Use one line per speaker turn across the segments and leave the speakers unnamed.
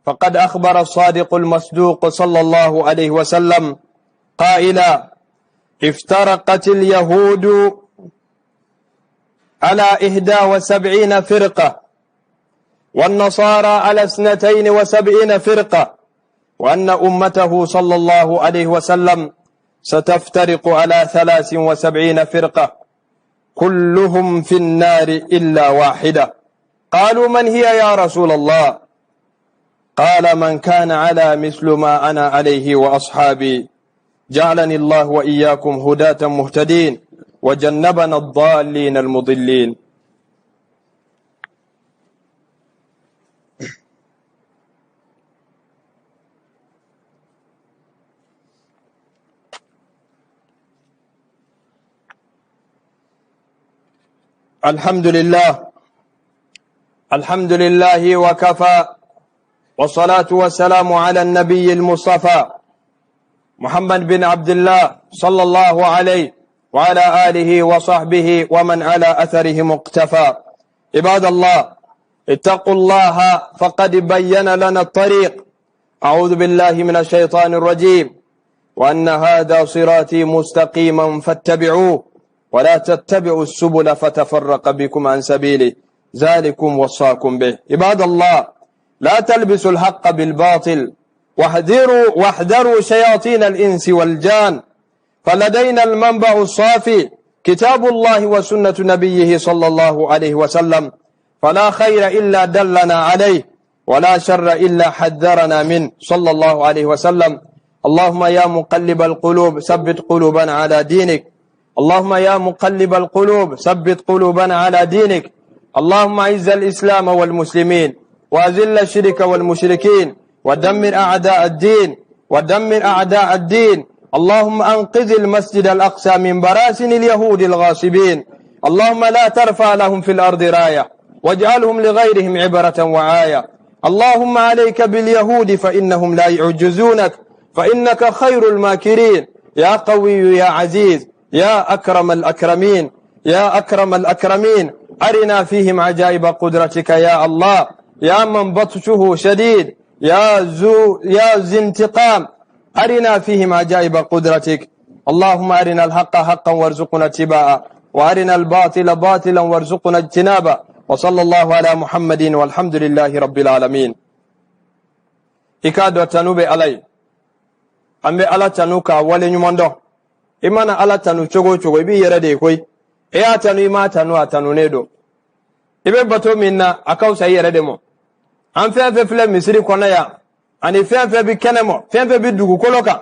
فقد أخبر الصادق المصدوق صلى الله عليه وسلم قائلا: افترقت اليهود على 71 فرقة، والنصارى على 72 فرقة، وأن أمته صلى الله عليه وسلم ستفترق على 73 فرقة، كلهم في النار إلا واحدة. قالوا: من هي يا رسول الله؟ قال: من كان على مثل ما أنا عليه وأصحابي. جعلني الله وإياكم هداة مهتدين، وجنبنا الضالين المضلين. الحمد لله، الحمد لله وكفى، والصلاة والسلام على النبي المصطفى محمد بن عبد الله صلى الله عليه وعلى آله وصحبه ومن على أثره مقتفى. عباد الله، اتقوا الله فقد بين لنا الطريق. أعوذ بالله من الشيطان الرجيم. وأن هذا صراطي مستقيما فاتبعوه ولا تتبعوا السبل فتفرق بكم عن سبيله، ذلكم وصاكم به. عباد الله، لا تلبسوا الحق بالباطل، واحذروا شياطين الإنس والجان، فلدينا المنبع الصافي كتاب الله وسنة نبيه صلى الله عليه وسلم، فلا خير إلا دلنا عليه، ولا شر إلا حذرنا منه صلى الله عليه وسلم. اللهم يا مقلب القلوب ثبت قلوبنا على دينك. اللهم يا مقلب القلوب ثبت قلوبنا على دينك. اللهم اعز الإسلام والمسلمين، وأذل الشرك والمشركين، ودمر أعداء الدين، ودمر أعداء الدين. اللهم أنقذ المسجد الأقصى من براسن اليهود الغاصبين. اللهم لا ترفع لهم في الأرض راية، واجعلهم لغيرهم عبرة وعاية. اللهم عليك باليهود فإنهم لا يعجزونك، فإنك خير الماكرين. يا قوي يا عزيز، يا أكرم الأكرمين، يا أكرم الأكرمين، أرنا فيهم عجائب قدرتك يا الله، يا من بطشه شديد، يا ذي انتقام، أرنا فيهم عجائب قدرتك. اللهم أرنا الحق حقا وارزقنا اتباعه، وأرنا الباطل باطلا وارزقنا اجتنابه. وصلى الله على محمد والحمد لله رب العالمين. Ikado tanu bɛ Ala ye. An bɛ Ala tanu k'a wale ɲuman dɔn. I mana Ala tanu cogo o cogo, i b'i yɛrɛ de ye koyi. E y'a tanu, i m'a tanu, a tanunen don. I bɛ bato min na, a ka fisa i yɛrɛ de ma. An fɛn fɛn filɛ misiri kɔnɔ yan, ani fɛn fɛn bɛ kɛnɛ ma, fɛn fɛn bɛ dugukolo kan,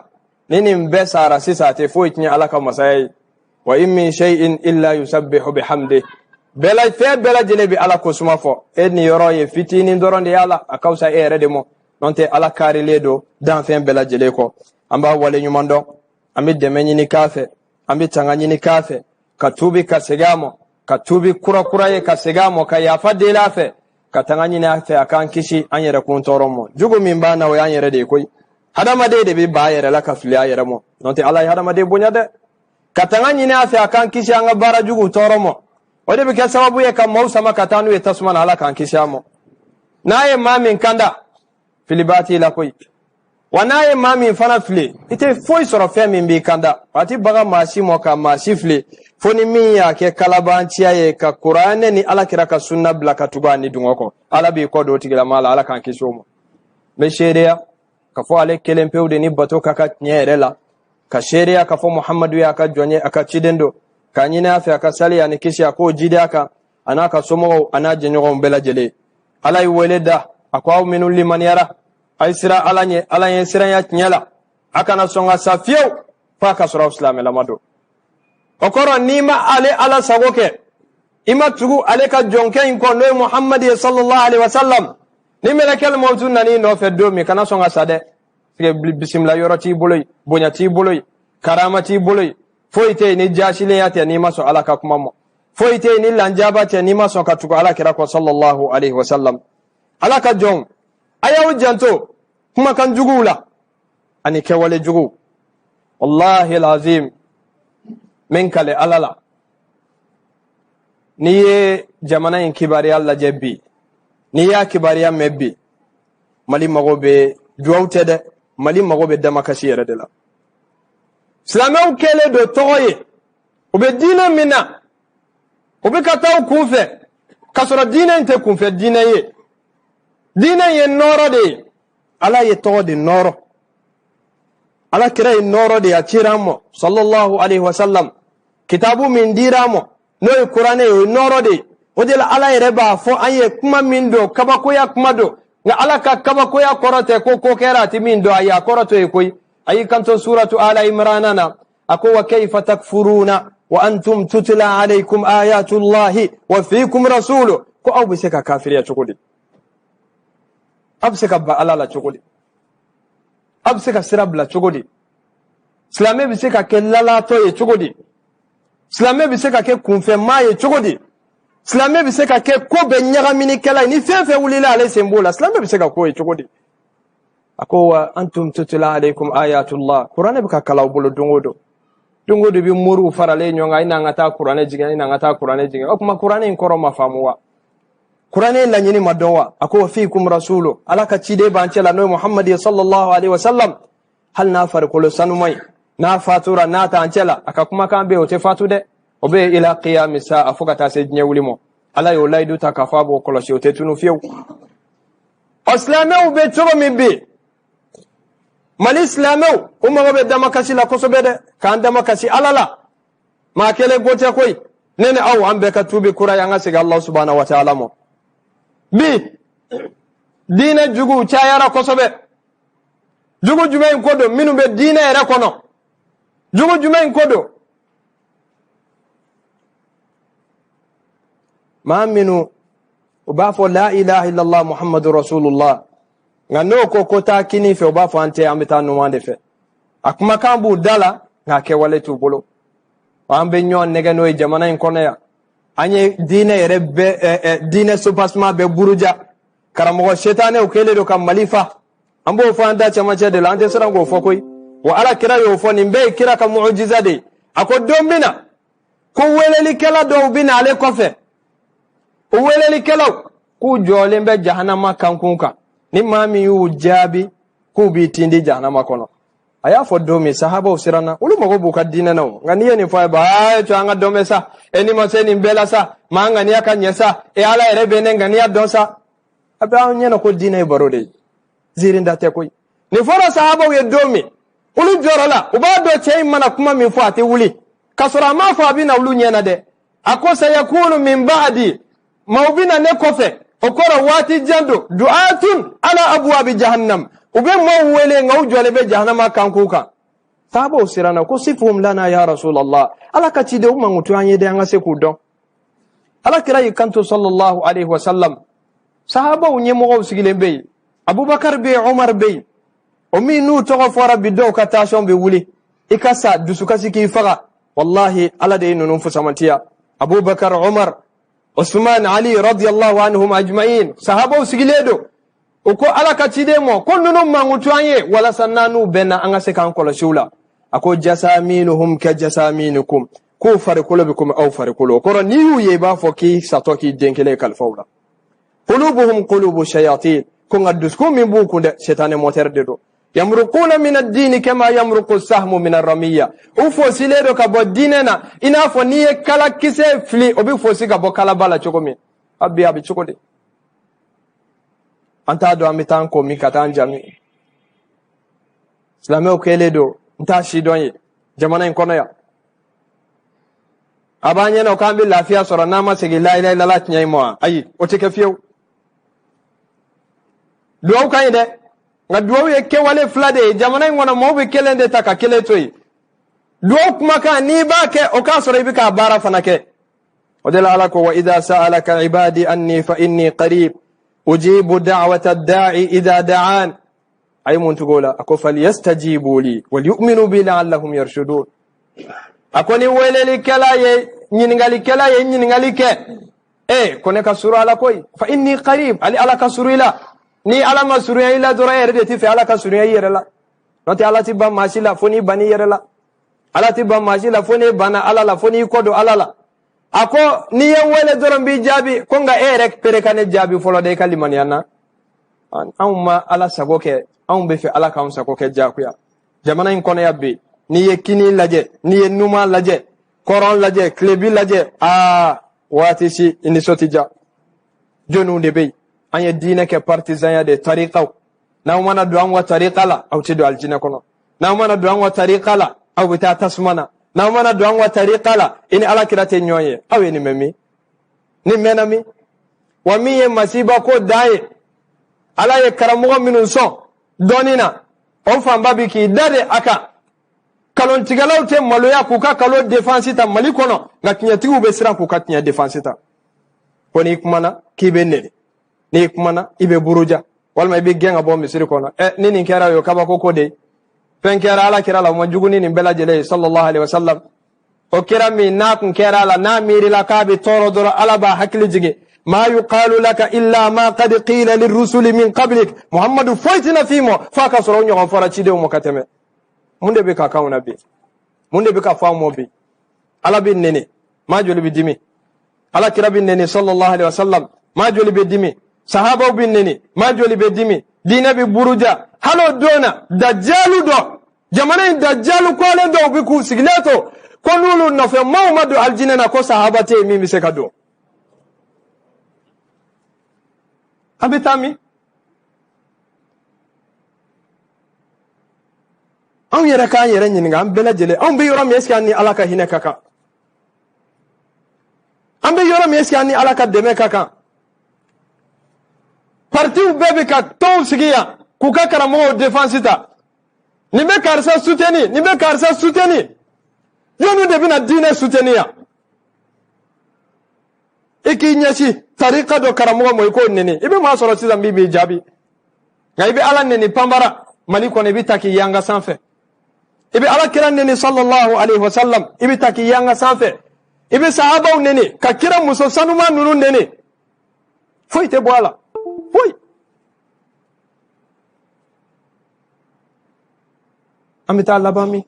ni nin bɛɛ sara sisan, a tɛ foyi tiɲɛ Ala ka masaya ye. Wa in min shay'in illa yusabbihu bihamdi. Bɛɛ la, fɛn bɛɛ lajɛlen bɛ Ala kosuma fɔ. E nin yɔrɔ ye fitinin dɔrɔn de y'a la, a ka fisa e yɛrɛ de ma. N'o tɛ, Ala kaarilen don danfɛn bɛɛ lajɛlen kɔ. An b'a wale ɲuman dɔn, an bɛ dɛmɛ ɲini k'a fɛ, an bɛ tanga ɲini k'a fɛ, ka tuubi ka segin a ma, ka tuubi kura kura ye ka segin a ma, ka yafa deli a fɛ, ka tanga ɲini a fɛ a k'an kisi an yɛrɛ kun tɔɔrɔ ma. Jugu min b'an na, o y'an yɛrɛ de ye koyi. Hadamaden de bɛ ba a yɛrɛ la ka fili a yɛrɛ ma. N'o tɛ, Ala ye hadamaden bonya dɛ. Ka tanga ɲini a fɛ a k'an kisi an ka baara juguw tɔɔrɔ ma. O de bɛ kɛ sababu ye ka maaw sama ka taa n'u ye tasuma na. Ala k'an kisi a ma. N'a ye maa min kanda, filibaa t'i la koyi. Wa n'a ye maa min fana fili, i tɛ foyi sɔrɔ fɛn min b'i kanda. A ti baga maa si mɔ ka maa si fili, fo ni min y'a kɛ kalabanciya ye ka Kuranɛ ni Ala kira ka sunna bila ka tugu a ni dungɔ kɔ. Ala b'i kɔ don o tigilamaa la. Ala k'an kisi o ma. N bɛ seereya ka fɔ ale kelen pewu de ni bato ka kan tiɲɛ yɛrɛ la, ka seereya ka fɔ Muhamadu y'a ka jɔn ye, a ka ciden don. K'a ɲini a fɛ a ka sali ani kisi a k'o jidi a kan, a n'a ka somɔgɔw, a n'a jɛɲɔgɔnw bɛɛ lajɛlen. Ala ye wele da, a ko: aw minnu limaniyara, a ye siran Ala ɲɛ, Ala ye siranya tiɲɛ la, a kana sɔn ka sa fiyewu f'a ka sɔrɔ aw silamɛlama don. O kɔrɔ, n'i ma ale Ala sago kɛ, i ma tugu ale ka jɔnkɛ in kɔ, n'o ye Muhamadu ye sallallahu alaihi wa sallam, ni mɛlɛkɛli mawutu nan'i nɔfɛ don min, kana sɔn ka sa dɛ. Bisimila yɔrɔ t'i bolo yen, bonya t'i bolo yen, karama t'i bolo yen, foyi tɛ yen ni jasilenya tɛ n'i ma sɔn Ala ka kuma ma, foyi tɛ yen ni lanjaba tɛ n'i ma sɔn ka tugu Ala kira kɔ sallallahu alaihi wa sallam. Ala ka jɔn, a y'aw janto kumakan juguw la ani kɛwale juguw. Wallahi alazim, min kale Ala la, n'i ye jamana in kibaruya lajɛ bi, n'i y'a kibaruya mɛn bi, Mali mago bɛ duwawu tɛ dɛ, Mali mago bɛ damakasi yɛrɛ de la. Silamɛw kɛlen don tɔgɔ ye, u bɛ diinɛ min na, u bɛ ka taa u kunfɛ k'a sɔrɔ diinɛ in tɛ kunfɛ diinɛ ye. Diinɛ in ye nɔɔrɔ de ye. Ala ye tɔgɔ de nɔɔrɔ, Ala kira ye nɔɔrɔ de ye, a cira an ma sallallahu alaihi wasallam. Kitabu min dira an ma, n'o ye Kuranɛ ye, o ye nɔɔrɔ de ye. O de la Ala yɛrɛ b'a fɔ an ye kuma min don, kabakoya kuma don, nka Ala ka kabakoya kɔrɔ tɛ ko ko kɛra a tɛ min dɔn. Ayi, a kɔrɔ t'o ye koyi. A y'i kanto suratu Ala Imrana na, a ko: wa kayfa takfuruna wa antum tutla alaykum ayatullahi wa fikum rasulu. Ko aw bɛ se ka kafiriya cogo di? Aw bɛ se ka ban Ala la cogo di? Aw bɛ se ka sira bila cogo di? Silamɛ bɛ se ka kɛ lalatɔ ye cogo di? Silamɛ bɛ se ka kɛ kunfɛmaa ye cogo di? Silamɛ bɛ se ka kɛ ko bɛɛ ɲagaminikɛla ye, ni fɛn fɛn wulila ale sen b'o la? Silamɛ bɛ se ka k'o ye cogo di? A ko: wa antum tutla alaykum ayatullah. Kuranɛ bɛ ka kalan aw bolo don o don. Don o don i bɛ moriw faralen ɲɔgɔn kan, i n'an ka taa kuranɛ jigin, i n'an ka taa kuranɛ jigin. O tuma kuranɛ in kɔrɔ ma faamu wa? Kuranɛ laɲini ma dɔn wa? A ko: wa fiikum rasulu. Ala ka ciden b'an cɛ la, n'o ye Muhammad ye sallallahu alaihi wa sallam. Hali n'a farikolo sanuman ye, n'a fatura, n'a t'an cɛ la, a ka kumakan bɛ yen, o tɛ fatu dɛ, o bɛ yen ila qiyami sa'a, fo ka taa se diɲɛ wuli ma. Ala y'o layidu ta k'a fɔ a b'o kɔlɔsi, o tɛ tunu fiyewu. Ɔ, silamɛw bɛ cogo min bi, Mali silamɛw, u mago bɛ damakasi la kosɛbɛ dɛ, k'an damakasi Ala la. Maa kelen ko tɛ koyi, ne ni aw, an bɛɛ ka tuubi kura ye, an ka segin Allah subhanahu wa ta'ala ma. Bi diinɛ juguw cayara kosɛbɛ. Jugu jumɛn ko don? Minnu bɛ diinɛ yɛrɛ kɔnɔ. Jugu jumɛn ko don? Maa minnu u b'a fɔ la ilaha illallah muhammadu rasulullah, nka n'o ko ko taa kini fɛ, u b'a fɔ an tɛ, an bɛ taa numan de fɛ. A kumakan b'u da la, nka a kɛwale t'u bolo. An bɛ ɲɔgɔn nɛgɛ n'o ye jamana in kɔnɔ yan. An ye diinɛ yɛrɛ bɛɛ, diinɛ soubassement bɛɛ buruja. Karamɔgɔ setanɛw kɛlen don ka Mali fa. An b'o fɔ an da cɛmancɛ de la, an tɛ siran k'o fɔ koyi. Wa Ala kira y'o fɔ, nin bɛɛ ye kira ka mujiza de ye. A ko don bɛ na ko welelikɛla dɔw bɛ na ale kɔfɛ, o welelikɛlaw k'u jɔlen bɛ jahanama kankun kan, ni maa min y'u jaabi, k'u b'i tindi jahanama kɔnɔ. A y'a fɔ don min, sahabaw siranna, olu mago b'u ka diinɛ na o. Nka n'i ye nin fɔ a ye, ba a to an ka dɔn bɛ sa e, ni ma se nin bɛɛ la sa, maa ŋaniya ka ɲɛ sa e, Ala yɛrɛ bɛ ne ŋaniya dɔn sa. A bɛ anw ɲɛna ko diinɛ ye baro de ye, ziirinda tɛ koyi. Nin fɔra sahabaw ye don min, olu jɔrɔ la. U b'a dɔn cɛ in mana kuma min fɔ, a tɛ wuli k'a sɔrɔ a m'a fɔ a bɛ na olu ɲɛna dɛ. A ko: sayakunu min ba'di, maaw bɛ na ne kɔfɛ, o kɔrɔ waati jan don, du'atun ala abwabi jahannam, u bɛ maaw wele, nka u jɔlen bɛ jahanama kankun kan. Sahabaw siranna ko: sifhum lana ya rasulallah. Ala ka ciden, u mankutu an ye dɛ, an ka se k'u dɔn. Ala kira y'i kanto sallallahu alaihi wa sallam, sahabaw ɲɛmɔgɔw sigilen bɛ yen, Abubakar bɛ yen, Umar bɛ yen, o min n'u tɔgɔ fɔra bi, dɔw ka tension bɛ wuli, i ka sa dusukasi k'i faga. Wallahi, Ala de ye ninnu fusamantiya, Abubakar, Umar, Usman, Ali radiyallahu anhum ajma'in. Sahabaw sigilen don, u ko Ala ka ciden ma ko ninnu mankutu an ye, walasa n'an n'u bɛnna, an ka se k'an kɔlɔsi u la. A ko: jasaminuhum ka jasaminukum, k'u farikolo bɛ komi aw farikolo. O kɔrɔ, n'i y'u ye, i b'a fɔ k'i satɔ k'i den kelen kalifa u la. Qulubuhum qulubu shayatin, ko nka dusukun min b'u kun dɛ, setanɛ moteur de don. Yamruquna min ad-dini kama yamruqu sahmu min ar-ramiya, u fosilen don ka bɔ diinɛ na i n'a fɔ n'i ye kalakisɛ fili, o bɛ fosi ka bɔ kalaba la cogo min. A bi a bɛ cogo di? An t'a dɔn an bɛ taa an ko min ka taa an jami. Silamɛw kɛlen don n t'a si dɔn ye jamana in kɔnɔ yan. A b'an ɲɛna k'an bɛ lafiya sɔrɔ n'an ma segin la ilaha illallah tiɲɛ in ma wa? Ayi, o tɛ kɛ fiyewu. Duwawu ka ɲi dɛ, nka duwawu ye kɛwale fila de ye. Jamana in kɔnɔ, maaw bɛ kelen de ta ka kelen to yen. Duwawu kumakan, n'i b'a kɛ, o k'a sɔrɔ i bɛ k'a baara fana kɛ. O de la Ala ko: wa idha sa'alaka ibadi anni fa inni qarib ujibu da'wata da'i idha da'an. A ye mun tugu o la? A ko: falyastajibu li wal yu'minu bi la'allahum yarshudun. A ko ni welelikɛla ye, ɲininkalikɛla ye ɲininkali kɛ, e ko ne ka surun ala koyi, fa inni qarib, ali Ala ka surun i la. Ni Ala ma surunya i la dɔrɔn, e yɛrɛ de ti fɛ Ala ka surunya i yɛrɛ la. N'o tɛ, Ala ti ban maa si la fo n'i banna i yɛrɛ la. Ala ti ban maa si la fo n'i banna Ala la, fo n'i kɔ don Ala la. A ko n'i ye n wele dɔrɔn, n b'i jaabi. Ko nka e yɛrɛ pere ka ne jaabi fɔlɔ de, i ka limaniya na. Anw ma Ala sago kɛ, anw bɛ fɛ Ala k'anw sago kɛ diyagoya. Jamana in kɔnɔ yan bi, n'i ye kini lajɛ, n'i ye numan lajɛ, kɔrɔn lajɛ, tilebi lajɛ, aa waati si i nisɔn tɛ diya. Jɔnniw de bɛ yen? An ye diinɛ kɛ partisanya de, tarikaw. N'aw mana don an ka tarika la, aw tɛ don alijinɛ kɔnɔ. N'aw mana don an ka tarika la, aw bɛ taa tasuma na. N'aw mana don an ka tarika la, i ni ala kira tɛ ɲɔgɔn ye. Aw ye nin mɛn min? Nin mɛnna min? Wa min ye masiba ko dan ye, Ala ye karamɔgɔ minnu sɔn dɔnni na, o fanba bi k'i da de a kan. Kalontigɛlaw tɛ maloya k'u ka kalon defansi ta Mali kɔnɔ, nka tiɲɛtigiw bɛ siran k'u ka tiɲɛ defansi ta. Ko n'i kumana k'i bɛ neni, n'i kumana i bɛ buruja, walima i bɛ gɛn ka bɔ misiri kɔnɔ. Ɛ, ni nin kɛra, o ye kabako ko de ye. Fɛn kɛra Ala kira la, o ma jugu ni nin bɛɛ lajɛlen ye, sallallahu alaihi wasallam. O kira min n'a kun kɛra a la, n'a miirila k'a bɛ tɔɔrɔ dɔrɔn, Ala b'a hakili jigin: ma yuqalu laka illa ma qad qila lirrusuli min qablik. Muhammadu, foyi tɛna f'i ma f'a ka sɔrɔ o ɲɔgɔn fɔra cidenw ma ka tɛmɛ. Mun de bɛ ka k'anw na bi? Mun de bɛ ka fɔ anw ma bi? Ala bɛ neni, maa joli bɛ dimi? Ala kira bɛ neni, sallallahu alaihi wasallam, maa joli bɛ dimi? Sahabaw bɛ neni, maa joli bɛ dimi? Diinɛ bɛ buruja. Hali o don na, dajalu dɔ, jamana in dajalu kɔlen dɔw bɛ k'u sigilen to ko n'olu nɔfɛ maaw ma don alijinɛ na, ko sahaba tɛ yen min bɛ se ka don. An bɛ taa min? Anw yɛrɛ k'an yɛrɛ ɲininka, an bɛɛ lajɛlen, anw bɛ yɔrɔ min, est ce que an ni Ala ka hinɛ ka kan? An bɛ yɔrɔ min, est ce que an ni Ala ka dɛmɛ ka kan? Partiw bɛɛ bɛ ka tɔnw sigi yan k'u ka karamɔgɔw défense ta. Nin bɛ karisa soutenir, nin bɛ karisa soutenir. Jɔnni de bɛna diinɛ soutenir yan? I k'i ɲɛsin tarika dɔ karamɔgɔ ma, i k'o neni, i bɛ maa sɔrɔ sisan min b'i jaabi. Nka i bɛ Ala neni panbara Mali kɔnɔ, i bɛ ta k'i yanga sanfɛ. I bɛ Ala kira neni, sallallahu alaihi wasallam, i bɛ ta k'i yanga sanfɛ. I bɛ sahabaw neni, ka kira muso sanuman ninnu neni, foyi tɛ bɔ a la, foyi. An bɛ taa laban min?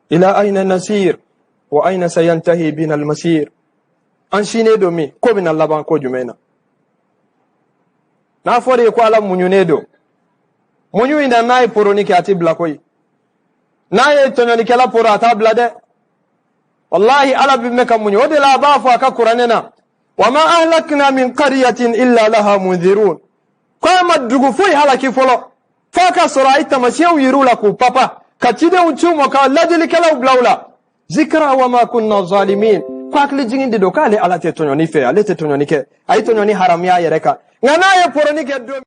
Ila aina nasir wa aina sayantahi bina almasir? An sinen don min? Ko bɛna laban ko jumɛn na? N'a fɔra ye ko Ala muɲunen don, muɲu in na, n'a ye poroni kɛ, a tɛ bila koyi. N'a ye tɔɲɔlikɛla poro, a t'a bila dɛ. Wallahi, Ala bɛ mɛn ka muɲu. O de la a b'a fɔ a ka kuranɛ na: wa ma ahlakna min qaryatin illa laha munzirun. Ko a ma dugu foyi halaki fɔlɔ f'a ka sɔrɔ a ye tamasiyɛnw yir'u la, k'u papa, ka cidenw ci u ma, ka lajɛlikɛlaw bila u la. Zikra wa ma kunna zalimin. Ko hakili jigin de don, k'ale Ala tɛ tɔɲɔni fɛ, ale tɛ tɔɲɔni kɛ, a ye tɔɲɔni haramuya a yɛrɛ kan. Nka n'a ye poroni kɛ don